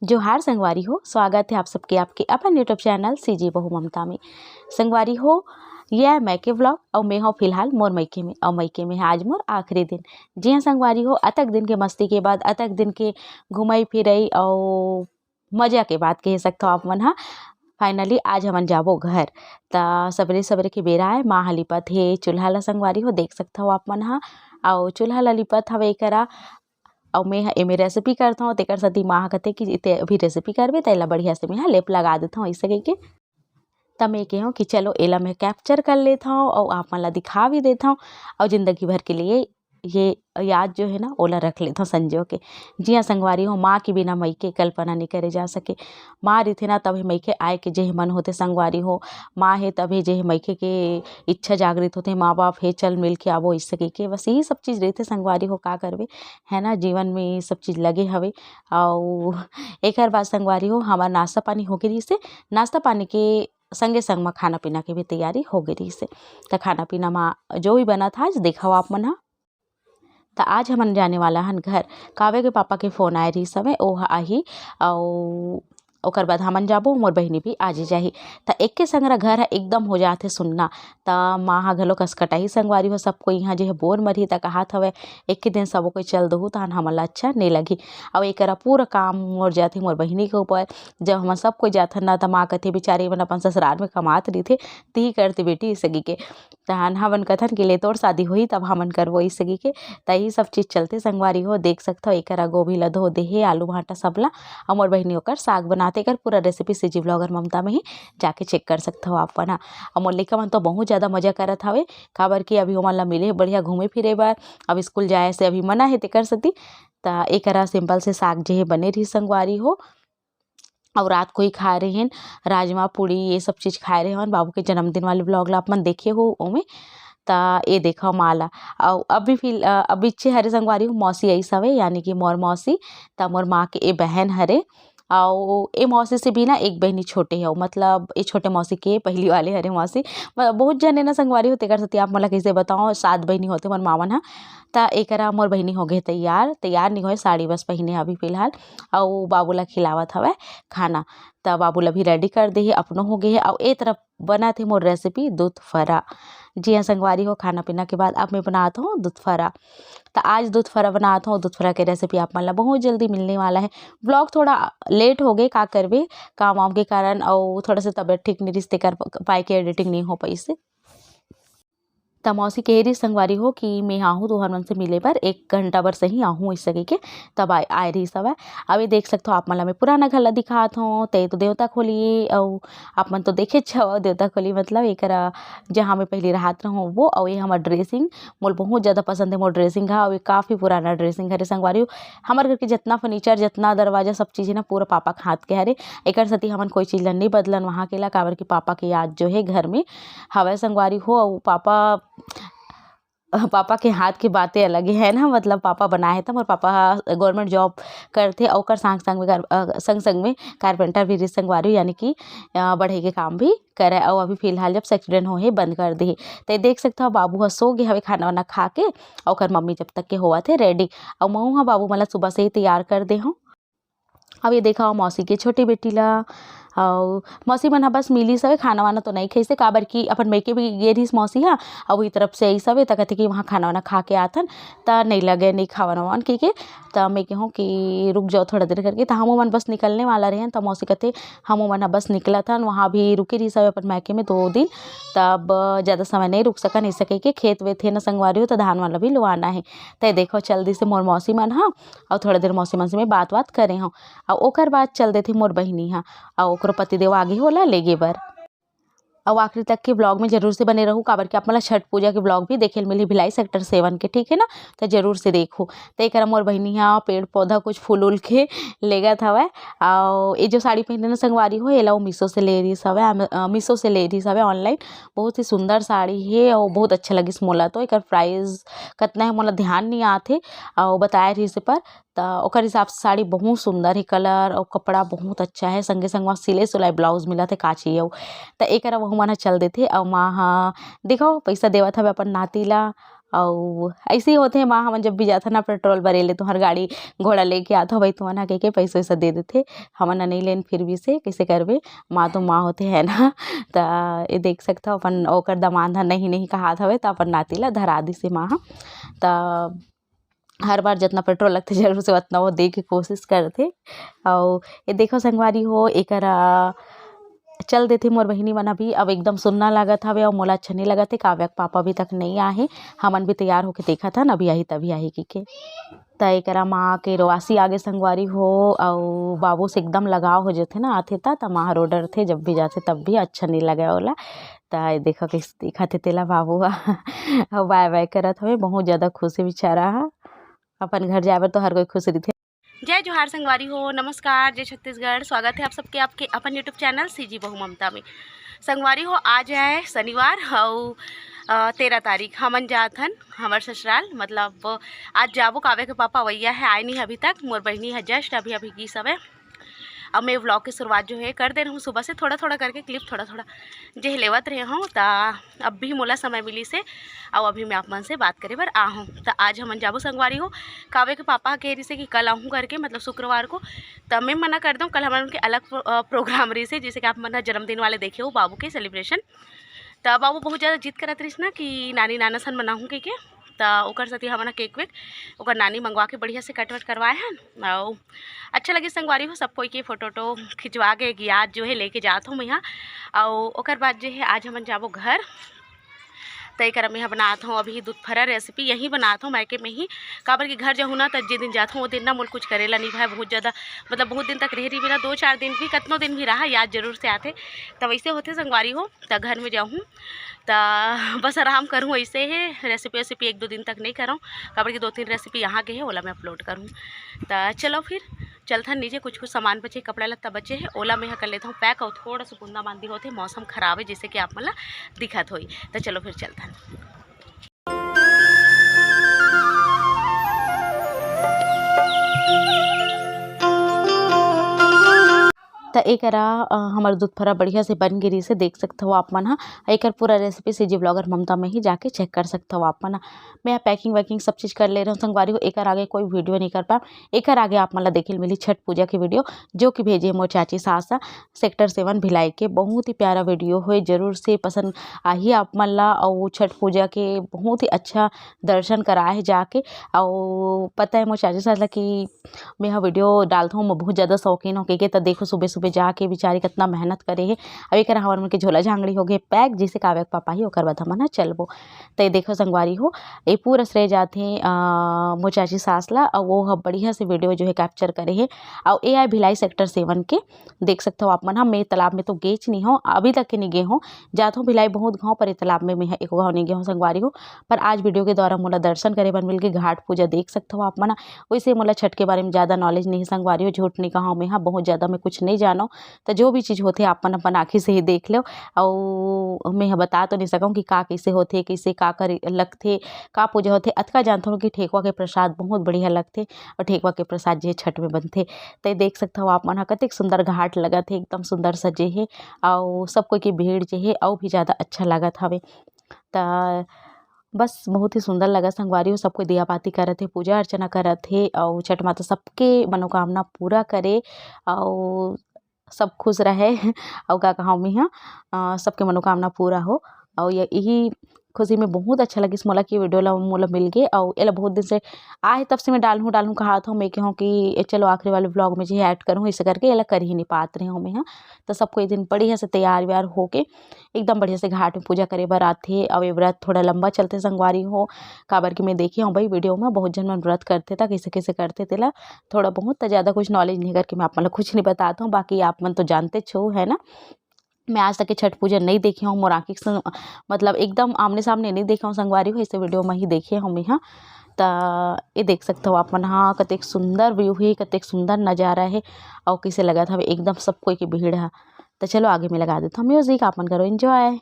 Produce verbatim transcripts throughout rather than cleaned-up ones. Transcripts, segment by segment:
जोहार संगवारी हो, स्वागत है आप सबके आपके अपन YouTube चैनल सीजी बहू ममता में। संगवारी हो, ये है मइके व्लॉग अउ मैं हूँ फिलहाल मोर मइके में, अउ मइके में है आज मोर आखिरी दिन। जी हाँ संगवारी हो, अतक दिन के मस्ती के बाद, अतक दिन के घुमई फिरई अउ मजा के बाद कह सकथो आप मन हा, finally आज हमन जाबो घर। त सबेरे सबेरे के बेरा है, माँ ह लिपत हे चूल्हा ला संगवारी हो, देख सकथो आप मन हा। अउ चूल्हा ला लिपत हवे एकरा, अउ मैं ह एमे रेसिपी करथौं, तेकर सेती माँ ह कथे कि "ते अभी रेसिपी करबे, त एला बढ़िया से मैं ह लेप लगा देथौं," अइसे कहिके। त मैं केहेंव कि चलो एला मैं कैप्चर कर लेथौं अउ आप मन ला दिखा भी देथौं, अउ जिंदगी भर के लिए ये याद जो है ना, ओला रख लेथौं संजो के। जी हाँ संगवारी हो, माँ के बिना मइके कल्पना नइ करे जा सके। माँ रहिथे ना, तभे मइके आए के जे मन होथे संगवारी हो। माँ हे तभे जे मइके के इच्छा जागृत होथे, माँ बाप हे चल मिल के आबो, अइसे कहिके। बस यही सब चीज रहिथे संगवारी हो, का करबे, है ना, जीवन में ये सब चीज लगे हवे। अउ एकर बाद संगवारी हो, हमर नाश्ता पानी होगे रहिसे, नाश्ता पानी के संगे संग म खाना पीना के भी तैयारी होगे रहिसे। त खाना पीना म जो भी बनत हे आज देखव आप मन ह। त आज हमन जाने वाला हन घर। काव्य के पापा के फोन आए रहिस हवे, ओ ह आही, अउ ओकर बाद हमन जाबो, मोर बहिनी भी आज ही जाही। त एके संगरा घर ह एकदम हो जाथे सुन्ना। त माँ ह घलो कसकटाही संगवारी हो, सब कोई इहाँ जे ह बोर मरही, त कहात हवय, "एके दिन सबो कोई चल दहू, तहन हमन ला अच्छा नइ लगही।" अउ एकरा पूरा काम मोर जाथे मोर बहिनी के ऊपर। जब हमन सब कोई जाथन ना, त माँ कथे, "बिचारी मन अपन ससुराल में कमात रहिथे, तिही करते बेटी," सगी के। तहन हमन कथन कि ले तोर शादी होही तब हमन करबो, अइसे कहिके। त इही सब चीज चलथे संगवारी हो, देख सकथव एकरा गोभी ल धो दे हे, आलू भांटा सब ला, अउ मोर बहिनी ओकर साग बनाथे। एकर पूरा रेसिपी सीजी ब्लॉगर ममता में ही जाके चेक कर सकथव आप मन ह। अउ मोर लइका मन तो बहुत ज्यादा मजा करत हवे, काबर कि अभी ओमन ला मिले हे बढ़िया घूमे फिरे बर, अब स्कूल जाए से अभी मना हे तेकर सेती। त एकरा सिंपल से साग जे हे बने रही संगवारी हो। अउ रात को ही खाए रहेन राजमा पूड़ी, ये सब चीज खाए रहे हवन। बाबू के जन्मदिन वाले ब्लॉग ला आप मन देखे हो ओमे। त ये देखो माँ ला, अउ अभी फिल-, अ, अभी इच्छे हरे संगवारी हो, मौसी आइस हवे, यानी कि मोर मौसी, त मोर माँ के ए बहन हरे। अउ ए मौसी से भी ना एक बहिनी छोटे हे, मतलब ए छोटे मौसी के पहली वाले हरे मौसी। म-, बहुत जने ना संगवारी हो, तेकर सेती आप मन ला कइसे बताओ, सात बहिनी होथे मोर माँ मन ह। त एकरा मोर बहिनी हो गे तैयार, तैयार नहीं होए, साड़ी बस पहिने हे अभी फिलहाल। अउ बाबू ला खिलावत हवय खाना, त बाबू ला भी रेडी कर दे हे, अपनो हो गे हे। अउ ए तरफ बनत हे मोर रेसिपी दूध फरा। जी हाँ संगवारी हो, खाना पीना के बाद अब मैं बनात हूँ दूध फरा। त आज दूध फरा बनात हूँ, दूध फरा के रेसिपी आप मन ला बहुत जल्दी मिलने वाला है। ब्लॉग थोड़ा लेट हो गए, का करबे, काम वाम के कारण, अउ थोड़ा सा तबीयत ठीक नहीं रहिस, तेकर पाए के एडिटिंग नहीं हो पाइस। त मौसी कहे रही संगवारी हो कि मैं आहूँ तुहर मन से मिले बर, एक घंटा बर सही आहूँ, अइसे कहिके तब आए, आए रही सब। अब ये देख सकथो आप मन ला मैं पुराना घर ला दिखात हूँ, ते तो देवता खोली, अउ आप मन तो देखे छव देवता खोली, मतलब एकरा जहाँ मैं पहले रहत रहूँ वो, अउ ये हमर ड्रेसिंग मोल बहुत ज़्यादा पसंद है। मोर ड्रेसिंग हा, अउ ये काफ़ी पुराना ड्रेसिंग हरे संगवारी हो। हमर घर के जितना फर्नीचर, जितना दरवाजा, सब चीज़ है ना, पूरा पापा के हाथ के हरे। एकर सेती हमन कोई चीज़ ला नहीं बदलन वहाँ के ला, काबर कि पापा के याद जो है घर में हवय संगवारी हो, अउ पापा, पापा के हाथ के बातें अलग है ना, मतलब पापा बनाए हे, त मोर पापा ह गवर्नमेंट जॉब करथे, अउ ओकर संग संग में कार-, अ, संग संग में कारपेंटर भी रहिस संगवारी हो, यानी कि, अ, बढ़ई के काम भी करे, अउ अभी फिलहाल जब से एक्सीडेंट होहे, बंद कर दे हे। त देख सकथव, बाबू ह सो गे हवे खाना वाना खा के, अउ ओकर मम्मी जब तक के होवत हे रेडी, अउ महू ह बाबू मन ला सुबह से ही तैयार कर दे हूँ। अब ये देखा मौसी के छोटी बेटी ला, अउ मौसी मन ह बस मिलिस हवे, खाना वाना तो नहीं खाइसे, काबर कि अपन मइके भी गे रहिस मौसी ह, अउ वही तरफ से आइस हवे, त कथे कि वहाँ खाना वाना खा के आथन, त नहीं लगे, नहीं खावन वावन कहिके। त मैं कहूँ कि रुक जाओ थोड़ा देर करके, त हमू मन बस निकलने वाला रहेन, त मौसी कथे हमू मन ह बस निकलत हन, वहाँ भी रुके रहिस हवे अपन मइके में दो दिन, तब ज़्यादा समय नहीं रुक सकन, अइसे कहिके खेत वेत हे न संगवारी हो, त धान वाला भी लुआना है। त देखो चल दिस हे मोर मौसी मन ह, अउ थोड़ा देर मौसी मन से मैं बात बात करे हूँ, अउ ओकर बाद चल देथे मोर बहिनी ह, अउ ओकरो पतिदेव आगे हे ओला लेगे बर। अउ आखिरी तक के ब्लॉग में जरूर से बने रहू, काबर कि आप मन ला छठ पूजा के ब्लॉग भी देखे ल मिलही भिलाई सेक्टर सेवन के, ठीक है ना, त जरूर से देखू। त एकरा मोर बहिनी ह पेड़ पौधा कुछ फूल उल के लेगत हवय। अउ ये जो साड़ी पहिने न संगवारी हो, एला वो मीशो से ले रहिस हवय, अमे-, अ, मीशो से ले रहिस हवय ऑनलाइन। बहुत ही सुंदर साड़ी हे अउ बहुत अच्छा लगिस मोला तो। एकर प्राइस कतना हे मोला ध्यान नइ आत हे, अउ बताए रहिस हे पर, त ओकर हिसाब से साड़ी बहुत सुंदर हे, कलर अउ कपड़ा बहुत अच्छा हे, संगे संग म सिले सुलाई ब्लाउज मिलत हे, का चाहिए अउ। त एकरा वहू मन ह चल देथे अउ माँ ह देखो पैसा देवत हवे अपन नाती ला, अउ ऐसे ही होथे माँ, हमन जब भी जाथन ना पेट्रोल भरे ले, तुहर गाड़ी घोड़ा लेके आथो भाई, तुमन ह कहिके पैसा वैसा दे देथे। हमन ह नहीं लेन, फिर भी से कैसे करबे, माँ तो माँ होथे, है ना। त ये देख सकथव, अपन ओकर दमांद ह नहीं नहीं कहात हवे, त अपन नाती ला धरा दिसे माँ ह। त हर बार जितना पेट्रोल लगथे, जरूर से उतना वो दे के कोशिश करथे। अउ ये देखो संगवारी हो, एकर, आ, चल देथे मोर बहिनी मन अभी। अब एकदम सुन्ना लागत हवे अउ मोला अच्छा नहीं लगत हे। काव्या के पापा अभी तक नहीं आए हे, हमन भी तैयार होके देखत हन, अभी आही तभी आही कहिके। त एकरा माँ के रोवासी आगे संगवारी हो, अउ बाबू से एकदम लगाव हो जथे ना, आथे त, त माँ हर डरथे, जब भी जाथे तब भी अच्छा नहीं लगे ओला। त ये देखो कइसे दिखत हे तेला बाबू ह। अउ बाय बाय करत हवे, बहुत ज्यादा खुश हे बेचारा ह। अपन घर जाए बर तो हर कोई खुश रहिथे। जय जोहार संगवारी हो, नमस्कार, जय छत्तीसगढ़। स्वागत है आप सबके आपके अपन YouTube चैनल सीजी बहू ममता में। संगवारी हो, आज है शनिवार अउ, अ, तेरह तारीख, हमन जात हन हमर ससुराल। मतलब आज जाबो, काव्या के पापा अवइया है, आए नहीं अभी तक। मोर बहिनी है just अभी अभी गीस हवे। अब मैं व्लॉग की शुरुआत जो है कर दे रही हूँ सुबह से, थोड़ा थोड़ा करके क्लिप थोड़ा थोड़ा जे लेवत रहे हूँ। त अब भी मोला समय मिली से, अउ अभी मैं आप मन से बात करे बर आ हूँ। त आज हमन जाबो संगवारी हो, काव्या के पापा कह रही से कि कल आहूँ करके, मतलब शुक्रवार को। त मैं मना कर दूँ, कल हमन के अलग प्रो-, अ, प्रोग्राम रही से, जैसे कि आप मन ह जन्मदिन वाले देखे हो बाबू के सेलिब्रेशन। त बाबू बहुत ज़्यादा जिद करत रहिस ना कि नानी नाना सन मनाहूँ कहिके, त ओकर सेती हमन ह केक वेक ओकर नानी मंगवा के बढ़िया से कट वट करवाए हन। अउ अच्छा लगे संगवारी हो, सब कोई के फोटो वोटो खिंचवा के एक याद जो है लेके जात हूँ मैं यहाँ। अउ ओकर बाद जो है आज हमन जाबो घर। त एकर मैं ह बनात हूँ अभी दूध फरा रेसिपी, यहीं बनात हूँ मायके में ही, काबर कि घर जाहूँ ना त जे दिन जात हूँ वो दिन ना मोल कुछ करेला नहीं भाई, बहुत ज़्यादा मतलब बहुत दिन तक रह रही बिना, दो चार दिन भी, कतनो दिन भी रहा, याद जरूर से आथे। त वैसे होथे संगवारी हो, त घर में जाहूँ त बस आराम करूँ, ऐसे है रेसिपी वेसिपी एक दो दिन तक नहीं करऊँ, काबर कि दो तीन रेसिपी यहाँ के है, ओला मैं अपलोड करूँ। त चलो फिर चलथन नीचे, कुछ कुछ सामान बचे, कपड़ा लत्ता बचे है, ओला मैं ह कर लेता हूँ पैक। और थोड़ा सा बुंदा बांदी होथे, मौसम खराब है, जैसे कि आप मन ला दिखत होई। त चलो फिर चलथन। त एकरा, अ, हमर दूध फरा बढ़िया से बन गे रिहिसे, देख सकथव आप मन ह। एकर पूरा रेसिपी सीजी ब्लॉगर ममता में ही जाके चेक कर सकथव आप मन ह। मैं पैकिंग वैकिंग सब चीज़ कर ले रहूँ संगवारी हो, एकर आगे कोई वीडियो नहीं कर पाए। एकर आगे आप मन ला देखे ल मिली छठ पूजा के वीडियो, जो कि भेजे मोर चाची सास ह सेक्टर सेवन भिलाई के। बहुत ही प्यारा वीडियो होए, जरूर से पसंद आही आप मन ला। अउ छठ पूजा के बहुत ही अच्छा दर्शन कराए हे जाके। अउ पता है मोर चाची सास ला कि मैं ह वीडियो डालथों, मैं बहुत ज़्यादा शौकीन हो के, त देखो सुबह सुबह जाके बेचारी कितना मेहनत करे हे। अब एकर हमर मन के झोला झांगड़ी हो गए पैक, जैसे काव्या के पापा ही ओकर बाद हमन ह चलबो। त ये देखो संगवारी हो, ये पूरा श्रेय जाथे, अ, मोर चाची सास ला, अउ वो ह बढ़िया से वीडियो जो है कैप्चर करे हे। अउ ये आए भिलाई सेक्टर सेवन के, देख सकथव आप मन ह। मैं तालाब में तो गेच नहीं हूँ, अभी तक के नहीं गे हूँ। जाथों भिलाई बहुत घाव, पर ये तालाब में मैं ह एको घाव नहीं गे हूँ संगवारी हो। पर आज वीडियो के द्वारा मोला दर्शन करे बर मिल गे, घाट पूजा देख सकथव आप मन ह। वैसे मोला छठ के बारे में ज़्यादा नॉलेज नहीं है संगवारी हो, झूठ नहीं कहा मैं ह, बहुत ज़्यादा मैं कुछ नहीं जानव। त जो भी चीज़ होथे आप मन अपन आँखी से ही देख लेव। अउ मैं ह बता तो नहीं सकूँ कि का कैसे होथे, कैसे का करे लगथे, का पूजा होथे। अतका जानथों कि ठेकुआ के प्रसाद बहुत बढ़िया लगथे अउ ठेकुआ के प्रसाद जे छठ में बनथे। त ये देख सकथव आप मन ह कतेक सुंदर घाट लगत हे, एकदम सुंदर सजे हे अउ सब कोई के भीड़ जे हे अउ भी ज़्यादा अच्छा लगत हवे। त बस बहुत ही सुंदर लगत संगवारी हो, सब कोई दिया बाती करत हे, पूजा अर्चना करत हे अउ छठ माता सबके मनोकामना पूरा करे अउ सब खुश रहे। अउ का कहूँ मैं ह, अ, सबके मनोकामना पूरा हो। अउ ये, यही खुशी में बहुत अच्छा लगिस मोला कि वीडियो ला मोला मिल गे। अउ एला बहुत दिन से आए तब से मैं डालहूँ डालहूँ कहात हूँ, मैं कहूँ कि ए चलो आखिरी वाले व्लॉग में जो है ऐड करूँ, इसे करके एला कर ही नहीं पात रहे हूँ मैं ह। तो सबको एक दिन बढ़िया से तैयार व्यार होके एकदम बढ़िया से घाट में पूजा करे बर आथे। अउ ये व्रत थोड़ा लंबा चलथे संगवारी हो, काबर कि मैं देखे हूँ भाई वीडियो में बहुत झन मन व्रत करथे त कैसे कैसे करथे तेला। थोड़ा बहुत त ज़्यादा कुछ नॉलेज नहीं करके मैं आप मन ल कुछ नहीं बतात हूँ, बाकी आप मन तो जानते छो, है ना। मैं आज तक के छठ पूजा नहीं देखे हूँ, मोर आँखी से मतलब एकदम आमने सामने नहीं देखे हूँ संगवारी हो, ऐसे वीडियो में ही देखे हूँ मैं ह। त ये देख सकथव आप मन ह, कतेक सुंदर व्यू हे, कतेक सुंदर नज़ारा हे, अउ कैसे लगत हवे एकदम सब कोई के भीड़ ह। त चलो आगे में लगा देथव म्यूजिक, आप मन करो एंजॉय।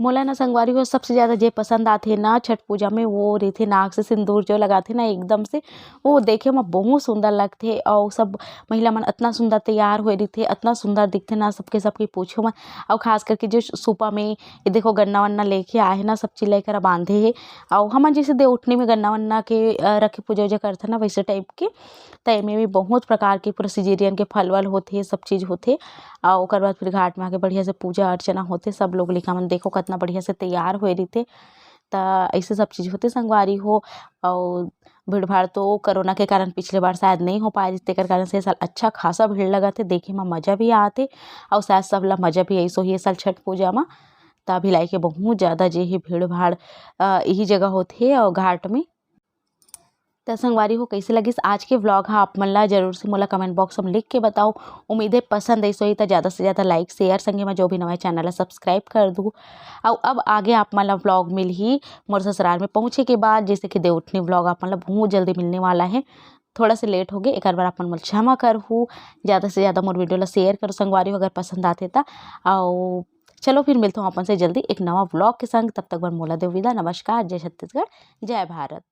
मोला ना संगवारी हो, सबसे ज़्यादा जे पसंद आथे ना छठ पूजा में, वो रहिथे नाक से सिंदूर जो लगाथे ना एकदम से, वो देखे में बहुत सुंदर लगथे। और सब महिला मन अतना सुंदर तैयार होए रहिथे, अतना सुंदर दिखथे ना सबके सबके पूछो मत। और खास करके जो सुपा में ये देखो गन्ना वन्ना लेके आए हे ना, सब चीज लेकर बांधे हे। और हमन जैसे देवउठनी में गन्ना वन्ना के अ, रख के पूजा उजा करथे ना, वैसे टाइप के। त एमे भी बहुत प्रकार के पूरा सीजरियन के फल वल होथे, सब चीज होथे। और ओकर बाद फिर घाट में आके बढ़िया से पूजा अर्चना होथे। सब लोग लइका मन देखो कितना बढ़िया से तैयार होए रहिथे। त ऐसे सब चीज होथे संगवारी हो। और भीड़ भाड़ तो कोरोना के कारण पिछले बार शायद नहीं हो पाए रहिस, तेकर कारण से ए साल अच्छा खासा भीड़ लगत हे, देखे म मजा भी आत हे। और शायद सबला मजा भी ऐसो ही ए साल छठ पूजा म। त भिलाई के बहुत ज़्यादा जे हे भीड़ भाड़ अ, यही जगह होथे और घाट में। त संगवारी हो, कैसे लगिस आज के व्लॉग हा आप मन ला, जरूर से मोला कमेंट बॉक्स में लिख के बताओ। उम्मीद है पसंद आइस होही त ज़्यादा से ज़्यादा लाइक, शेयर, संगे में जो भी नवा चैनल है सब्सक्राइब कर दू। और अब आगे आप मन ला व्लॉग मिलही मोर ससुराल में पहुँचे के बाद, जैसे कि देवउठनी व्लॉग आप मन ला बहुत जल्दी मिलने वाला है। थोड़ा से लेट हो गए, एक बार आप मन मोला क्षमा करहू। ज़्यादा से ज़्यादा मोर वीडियो ला शेयर करो संगवारी हो, अगर पसंद आथे त। और चलो फिर मिलता हूँ अपन से जल्दी एक नवा व्लॉग के संग। तब तक बर मोला देव विदा। नमस्कार, जय छत्तीसगढ़, जय भारत।